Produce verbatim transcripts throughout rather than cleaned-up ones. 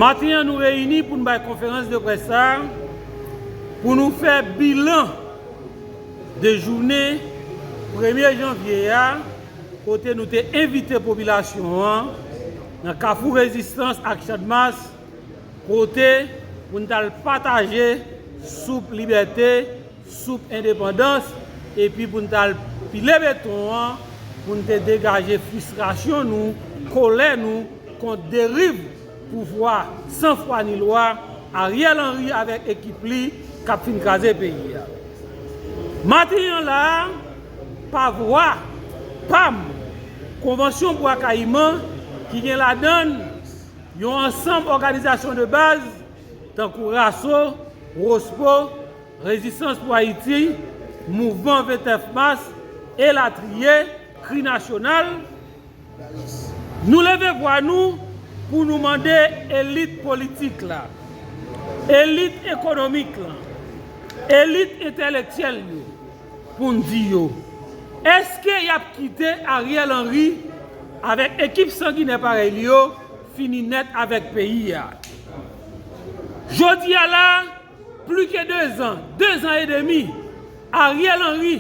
Maten an, nou reyini pou n bay konferans de près sa a, pou nou fè bilan de jounen premye janvye a, kote nou te envite popilasyon an nan Kafou Rezistans ak Channmas, kote pou n t al pataje soup libète, soup endepandans, epi pou n t al pile beton an, pou n te degaje fristrasyon nou, kolè nou kont deriv pouvwa san fwa ni lwa Ariel Henry avèk ekip li k ap fin kraze peyi a. Maten an la a, pa vwa pa m, Konvansyon Bwa Kayiman, ki gen ladan l yon ansanm òganizasyon de baz, tankou RASO, ROSPO, Rezistans pou Ayiti, Mouvman vennnèf Mas, elatriye, Kri Nasyonal, nou leve vwa nou pou nou mande elit politik la, elit ekonomik la, elit entèlektyèl yo, pou n di yo, èske y ap kite Ariel Henry avèk ekip sanginè parèy li yo fini nèt avèk peyi a? Jodi a la, plis ke dezan, dezan edmi, Ariel Henry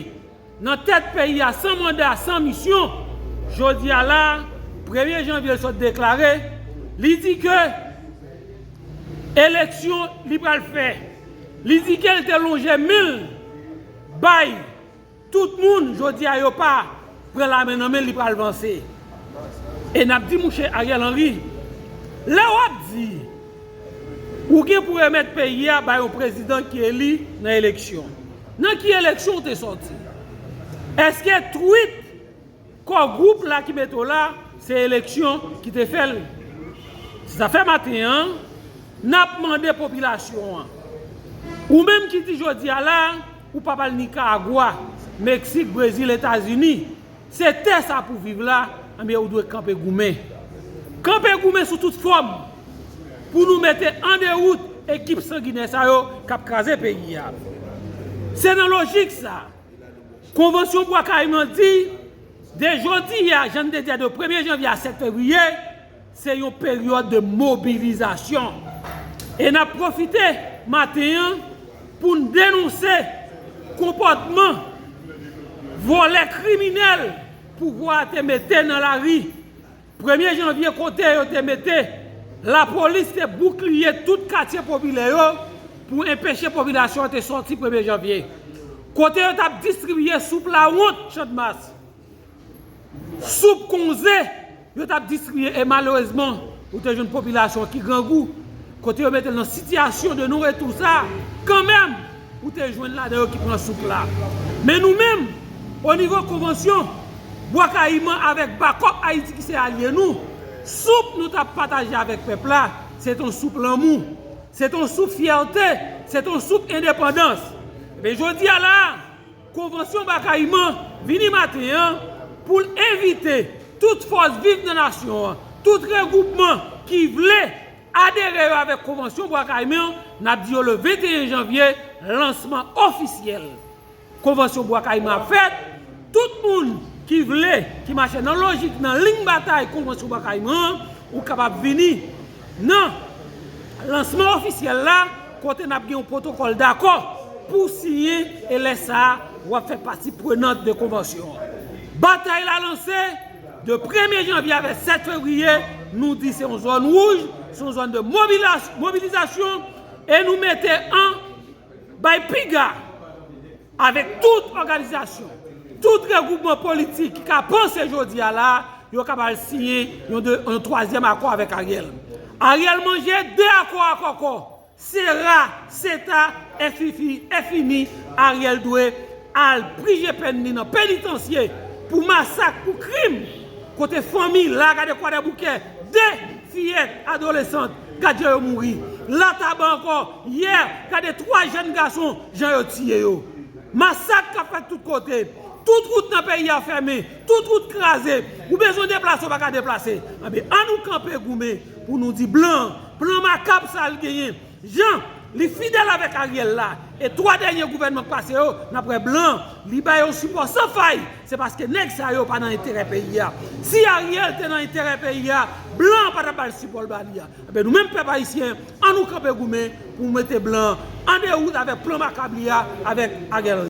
nan tèt peyi a san manda, san misyon. Jodi a la, premye janvye, l sot deklare, li di ke eleksyon li pral fè. Li di ke l te lonje men l bay tout moun, jodi a yo pa pran lamen nan men l, li pral vanse. E n ap di mouche Ariel Henry, lè w ap di ou gen pou remèt peyi a bay yon prezidan ki eli nan eleksyon, nan ki eleksyon w te sòti? Èske twit kò gwoup la ki mete w la, se eleksyon ki te fè l? Se sa fè maten an, n ap mande popilasyon an, ou menm ki di jodi a la, ou p ap al Nikaragwa, Meksik, Brezil, Etazini, se tè sa pou viv la, anben, ou dwe kanpe goumen. Kanpe goumen sou tout fòm pou nou mete an dewout ekip sanginè sa yo k ap kraze peyi a. Se nan lojik sa, Konvansyon Bwa Kayiman di, de jodi a, jan n te di a, de premye janvye a sèt fevriye, se yon peryòd de mobilizasyon. E n ap pwofite maten an pou n denonse konpòtman vòlè kriminèl pouvwa a te mete nan lari. Premye janvye, kote yo te mete lapolis te boukliye tout katye popilè yo pou enpeche popilasyon an te sòti premye janvye. Kote yo t ap distribiye soup lawont, Channmas, soup konze, yo t ap distribiye, e malerezman, ou te jwenn popilasyon ki grangou, kote yo mete l nan sitiyasyon de non retou sa, kanmenm, ou te jwenn ladan yo ki pran soup la. Men nou menm, o nivo konvansyon Bwa Kayiman avèk Bakòp Ayiti ki se alye nou, soup nou t ap pataje avèk pèp la, se t on soup lanmou, se t on soup fyète, se t on soup endepandans. Men jodi a la, Konvansyon Bwa Kayiman vini maten an pou l envite tout fòs viv nan nasyon an, tout regwoupman ki vle adere yo avèk Konvansyon Bwa Kayiman, n ap di yo le venteyen janvye, lansman ofisyèl Konvansyon Bwa Kayiman ap fèt. Tout moun ki vle, ki mache nan lojik, nan liy batay Konvansyon Bwa Kayiman an, ou kapab vini nan lansman ofisyèl la, kote n ap gen yon pwotokòl dakò pou siyen, e lè sa a, w ap fè pati prenant de konvansyon an. Batay la lanse de premye janvye avèk sèt fevriye, nou di se yon zòn wouj, se yon zòn de mobilas-, mobilizasyon, e nou mete an bay piga avèk tout òganizasyon, tout regwoupman politik ki ka panse jodi a la, yo kapab al siyen yon, de, yon twazyèm akò avèk Ariel. Ariel manje de akò a kòkò, sera, seta, e fifi, e fini, Ariel dwe al prije pèn li nan penitansye pou masak, pou krim, kote fanmi la, gade Kwadèboukè, de fiyèt adolesant, gad jan yo mouri. Lataba ankò, yè, gade twa jèn gason, jan yo tiye yo. Masak k ap fèt tout kote. Tout wout nan peyi a fèmen. Tout wout kraze. Ou bezwen deplase, ou pa ka deplase. Anben, ann nou kanpe goumen pou nou di blan, plan makab sa l genyen, jan li fidèl avèk Ariel la, e twa dènye gouvènman k pase yo, n ap wè blan, li ba yo sipò san fay. Se paske nèg sa yo pa nan enterè peyi a. Si Ariel te nan enterè peyi a, blan pa t ap ba l sipò l ba li a. Ebyen, nou menm pèp ayisyen, ann nou kanpe goumen pou mete blan an dewout avèk plan makab li a, avèk Ariel Henry.